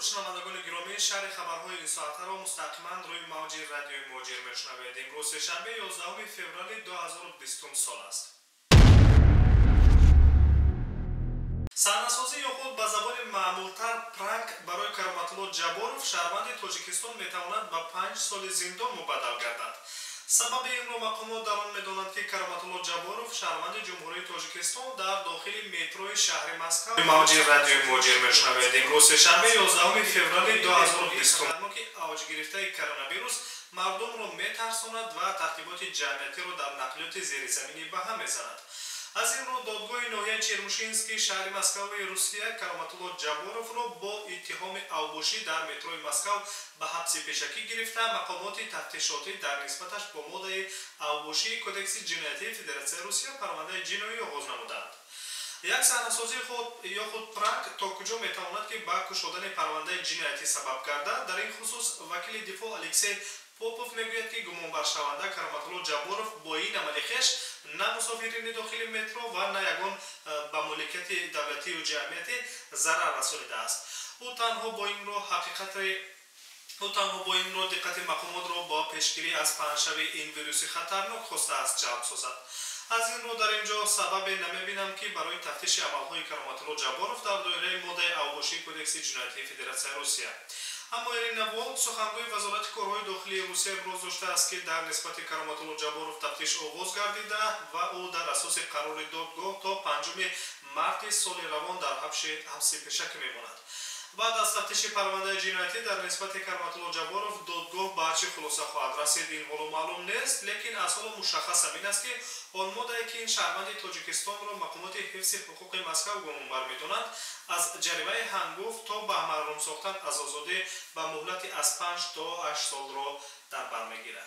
Дуруд шунавандагони гиромӣ, шаҳри хабарҳои ин соатаро мустақиман рӯи мавҷи радиои Муҳоҷир мешунавед. Имрӯз сешанбе 11 феврали 2020 сол аст. Саҳнасозӣ ё худ ба забони маъмултар пранк барои Кароматулло Ҷабборов, шаҳрванди Тоҷикистон, метавонад ба 5 соли зиндон мубаддал гардад. Сабаби инро мақомот дар он медонанд, ки Кароматулло Ҷабборов, шаҳрванди Ҷумҳурии Тоҷикистон, дар дохили метрои шаҳри Москва мавҷи радиои Муҳоҷир мешунавед. Имрӯз сешанбе 11 феврали 2020 ки авҷгирифтаи коронавирус мардумро метарсонад ва тартиботи ҷамъиятиро дар нақлиёти зеризаминӣ ба ҳам мезанад. Аз ин рӯ додгоҳи ноҳияи Чермушинский шаҳри Москваи Русия Кароматулло Ҷабборовро бо иттиҳоми авбошӣ дар метрои Москав ба ҳабси пешакӣ гирифта, мақомоти тафтишотӣ дар нисбаташ бо моддаи авбошии Кодекси ҷиноятии Федератсияи Русия парвандаи ҷиноӣ оғоз намуданд. Як саҳнасозӣ ё худ пранк то куҷо метавонад, ки ба кушодани парвандаи ҷиноятӣ сабаб гардад? Дар ин хусус вакили дифоъ Алексей Попов мегӯяд, ки гумонбаршаванда Кароматулло Ҷабборов бо ин амали хеш на мусофирини дохили метро ва на ягон ба моликияти давлатию ҷамъиятӣ зарар расонидааст. Ӯ танҳо бо ин роҳ диққати мақомотро бо пешгирӣ аз паҳншавии ин вируси хатарнок хостааст ҷалб созад. Аз ин рӯ дар ин ҷо сабабе намебинам, ки барои тафтиши амалҳои Кароматулло Ҷабборов дар доираи моддаи авбошии Кодекси ҷиноятии Федератсияи Русия. Аммо Ирина Волк, сухангӯи Вазорати корҳои дохилии Русия, иброз доштааст, ки дар нисбати Кароматулло Ҷабборов тафтиш оғоз гардида ва ӯ дар асоси қарори додгоҳ то 5 марти соли равон дар ҳабси пешакӣ мемонад. Баъд аз тафтиши парвандаи ҷиноятӣ дар нисбати Кароматулло Ҷабборов додгоҳ ба чӣ хулоса хоҳад расид, ин ҳоло маълум нест, лекин аз ҳоло мушаххас ҳамин аст, ки он моддае, ки ин шаҳрванди Тоҷикистонро мақомоти ҳифзи ҳуқуқи Москав гумонбар медонанд, аз ҷаримаи ҳангуфт то ба маҳрум сохтан аз озодӣ ба муҳлати аз 5 то 8 солро дар бар мегирад.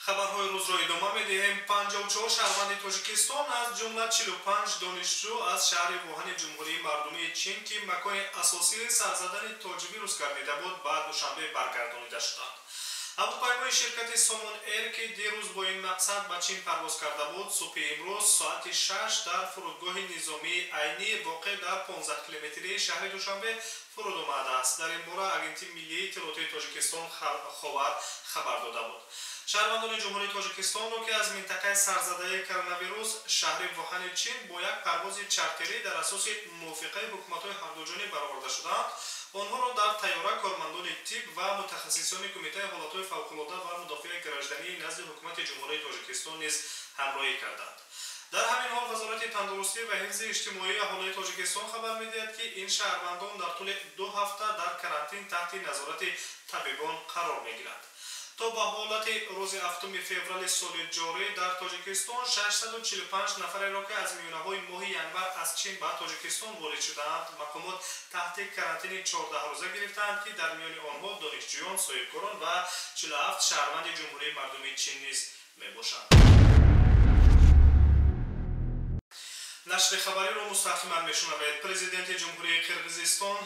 Хабарҳои рӯзро идома медиҳем. 54 шаҳрванди Тоҷикистон, аз ҷумла 45 донишҷӯ аз шаҳри Вуҳани Ҷумҳурии Мардумии Чин, ки макони асосии сарзадани тоҷвирус гардида буд, ба Душанбе баргардонида шуданд. Ҳавопаймои ширкати Сомон Эйр, ки дирӯз бо ин мақсад ба Чин парвоз карда буд, субҳи имрӯз соати 6 дар фурудгоҳи низомии Айнӣ воқеъ дар 15 километрии шаҳри Душанбе фуруд омадааст. Дар ин бора Агентии миллии иттилоотии Тоҷикистон Ховар хабар дода буд. Шаҳрвандони Ҷумҳурии Тоҷикистонро, ки аз минтақаи сарзадаи коронавирус шаҳри Вуҳани Чин бо як парвози чартерӣ дар асоси мувофиқаи ҳукуматҳои ҳардуҷониб бароварда шудаанд, онҳоро дар тайёра кормандони тиб ва мутахассисони Кумитаи ҳолатҳои фавқулода ва мудофиаи граждании назди ҳукумати Ҷумҳурии Тоҷикистон низ ҳамроҳӣ карданд. Дар ҳамин ҳол Вазорати тандурустӣ ва ҳифзи иҷтимоии аҳолии Тоҷикистон хабар медиҳад, ки ин шаҳрвандон дар тӯли 2 ҳафта дар карантин таҳти назорати табибон қарор мегиранд. То ба ҳолати рӯзи 7 феврали соли ҷорӣ дар Тоҷикистон 645 нафареро, ки аз миёнаҳои моҳи январ аз Чин ба Тоҷикистон ворид шудаанд, мақомот таҳти карантини 14 рӯза гирифтаанд, ки дар миёни онҳо донишҷӯён, соҳибкорон ва 47 шаҳрванди Ҷумҳурии Мардумии Чин низ мебошанд. Нашри хабариро мустақиман мешунавед. Президенти Ҷумҳурии Қирғизистон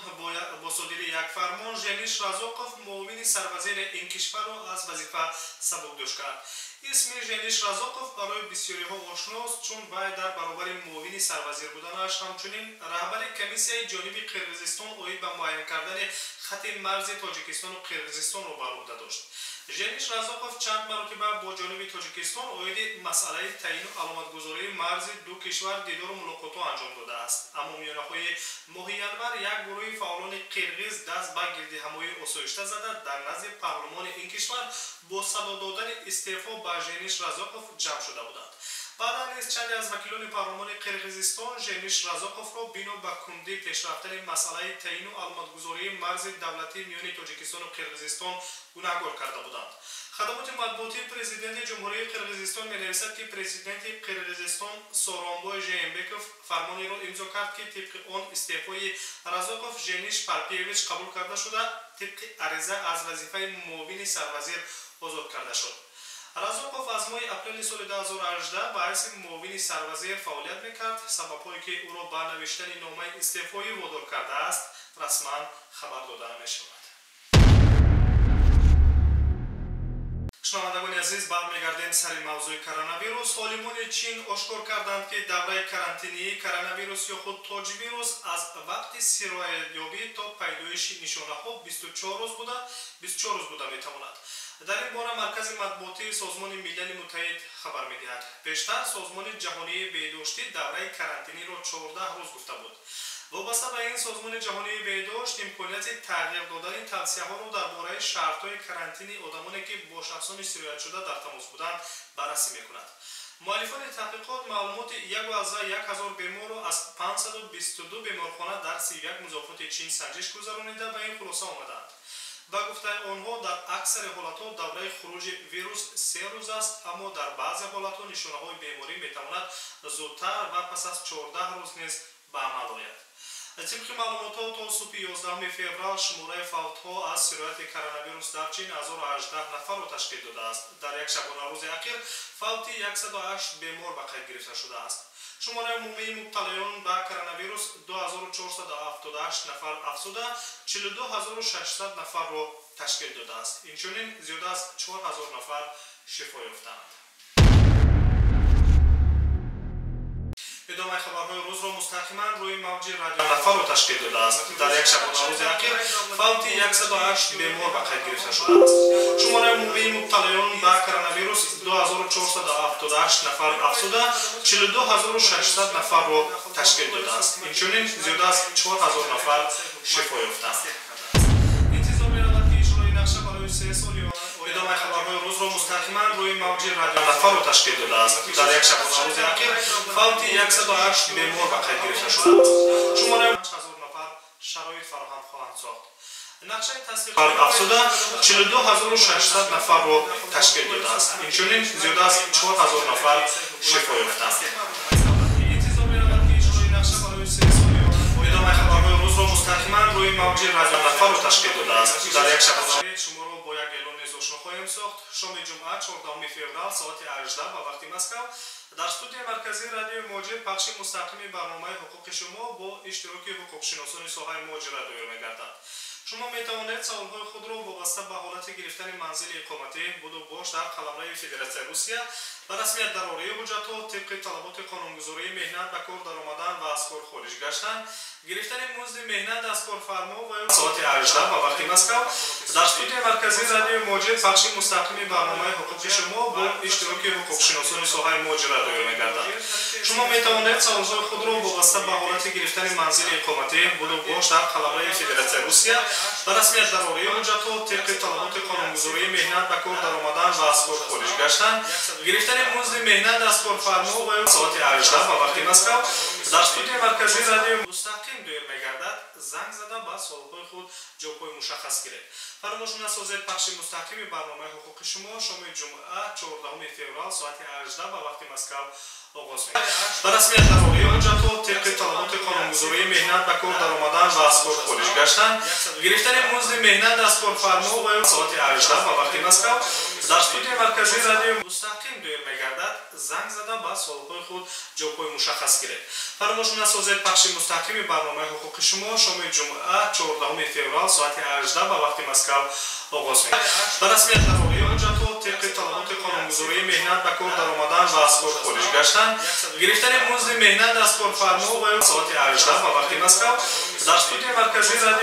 бо содири як фармон Жениш Разоқов, муовини сарвазири ин кишварро аз вазифа сабукдӯш кард. Исми Жениш Разоқов барои бисёриҳо ошност, чун вай дар баробари муовини сарвазир буданаш ҳамчунин раҳбари комиссияи ҷониби Қирғизистон оид ба муайян кардани хати марзи Тоҷикистону Қирғизистонро бар уҳда дошт. Жениш Разоқов чанд маротиба бо ҷониби Тоҷикистон оиди масъалаи таъину аломатгузории марзи ду кишвар дидору мулоқотҳо анҷом додааст. Аммо миёнаҳои моҳи январ як гурӯҳи фаъолони қирғиз даст ба гирдиҳамоии осоишта зада, дар назди парлумони ин кишвар бо садо додани истеъфо ба Жениш Разоқов ҷамъ шуда буданд. Баъдан низ чанде аз вакилони парлумони Қирғизистон Жениш Разоқовро бино ба кундӣ пешрафтани масъалаи таъину аломатгузории марзи давлатӣ миёни Тоҷикистону Қирғизистон гунаҳгор карда буданд. Хадамоти матбуотии президенти Ҷумҳурии Қирғизистон менависад, ки президенти Қирғизистон Сооронбой Жээнбеков фармонеро имзо кард, ки тибқи он истеъфои Разоқов Жениш Парпиевич қабул карда шуда, тибқи ариза аз вазифаи муовини сарвазир озод карда шуд. Разоқов аз моҳи апрели соли 2018 ба ҳайси муовини сарвазир фаъолият мекард. Сабабҳое, ки ӯро ба навиштани номаи истеъфоӣ водор кардааст, расман хабар дода намешавад. Шунавандагони азиз, бармегардем сари мавзӯи коронавирус. Олимони Чин ошкор карданд, ки давраи карантинии коронавирус ё худ тоҷвирус аз вақти сироятёбӣ то пайдоиши нишонаҳо 24 рӯз буда метавонад. Дар ин бора Маркази матбуотии Созмони Милали Муттаҳид хабар медиҳад. Пештар Созмони Ҷаҳонии Беҳдоштӣ давраи карантиниро 14 рӯз гуфта буд. Вобаста ба ин, Созмони Ҷаҳонии Беҳдошт имконияти тағйир додани тавсияҳоро дар бораи шартҳои карантини одамоне, ки бо шахсони сироятшуда дар тамос буданд, баррасӣ мекунад. Муаллифони таҳқиқот маълумоти 1 ҳазор беморро аз 522 беморхона дар 31 музофоти Чин санҷиш гузаронида, ба ин хулоса омаданд. Ба гуфтаи онҳо, дар аксари ҳолатҳо давраи хуруҷи вирус 3 рӯз аст, аммо дар баъзе ҳолатҳо нишонаҳои беморӣ метавонад зудтар ва пас аз 14 рӯз низ ба амал ояд. Тибқи маълумотҳо, то субҳи 11 феврал шумораи фавтҳо аз сирояти коронавирус дар Чин 1018 нафарро ташкил додааст. Дар як шабонарӯзи ахир фавти 108 бемор ба қайд гирифта шудааст. Шумораи умумии мубталиён ба коронавирус 2478 нафар афзуда, 42600 нафарро ташкил додааст. Инчунин зиёда аз 4000 нафар шифо ёфтаанд. Идомаи хабарҳои рӯзро мустақиман рӯи мавҷи радио нафарро ташкил додааст. Дар як шабонарӯзи ахир фавти 108 бемор ба қайд гирифта шудааст. Шумораи умумии мубталиён ба коронавирус 2478 нафар афзуда, 42600 нафарро ташкил додааст. Инчунин зиёда аз 4000 нафар шифо ёфтаанд. Интизор меравад, ки иҷрои нақша барои 3 соли идомаи хабарҳои рӯзро мустақиман рӯи мавҷи радио нафарро ташкил додааст. Дар як шабонарӯзи ахир фавти 108 бемор ба қайд гирифта шудааст. Шумораи 5000 нафар шароит фароҳам хоҳанд сохт. Нақшаи тасдиқ афзуда, 42600 нафарро ташкил додааст. Инчунин зиёда аз 4000 нафар шифо ёфтаанд. Интизор меравад, ки иҷрои нақша барои 3 соли идомаи хабарҳои рӯзро мустақиман рӯи мавҷи радио нафарро ташкил додааст. Дар як шабонарӯз шуморо бо як эълон низ ошно хоҳем сохт. Шоми ҷумъа 14 феврал соати 18 ба вақти Москав дар студияи марказии радиои Муҳоҷир пахши мустақими барномаи ҳуқуқи шумо бо иштироки ҳуқуқшиносони соҳаи муҳоҷират доир мегардад. Шумо метавонед саволҳои худро вобаста ба ҳолати гирифтани манзили иқоматӣ, буду бош дар қаламрави Федератсияи Русия, ба расмият дарории ҳуҷҷатҳо тибқи талаботи қонунгузории меҳнат, ба кор даромадан ва аз кор хориҷ гаштан, гирифтани музди меҳнат аз корфармо ва ё соати 18 ба вақти Москав дар студияи марказии радиои Муҳоҷир пахши мустақими барномаи ҳуқуқи шумо бо иштироки ҳуқуқшиносони соҳаи муҳоҷират доир мегардад. Шумо метавонед саволҳои худро вобаста ба ҳолати гирифтани манзили иқоматӣ, буду бош дар қаламрави Федератсияи Русия, ба расмият дарории ҳуҷҷатҳо тибқи талаботи қонунгузории меҳнат, ба кор даромадан ва аз кор хориҷ гаштан, гирифтани музди меҳнат аз корфармо ва ё соати 18 ба вақти Москав дар студияи марказии радиои мустақим доир мегардад. Занг зада ба саволҳои худ ҷавобҳои мушаххас гиред. Фаромӯш насозед, пахши мустақими барномаи ҳуқуқи шумо шоми ҷумъа 14 феврал соати 18 ба вақти Москав оғоз мегардад. Ба расмият дарории ҳуҷҷатҳо тибқи талаботи қонунгузории меҳнат, ба кор даромадан ва аз кор хориҷ гаштан, гирифтани музди меҳнат аз корфармо ва ё соати 18 ба вақти Москав дар студияи марказии радиои мустақим доир мегардад. Занг зада ба саволҳои худ ҷавобҳои мушаххас гиред. Фаромӯш насозед, пахши мустақими барномаи ҳуқуқи шумо шоми ҷумъа 14 феврал соати 18 ба вақти Москав оғоз мегардад. Ба расмият дарории ҳуҷҷатҳо тибқи талаботи қонунгузории меҳнат, ба кор даромадан ва аз кор хориҷ гаштан, гирифтани музди меҳнат аз корфармо ва ё соати 18 ба вақти Москав дар студияи марказии радио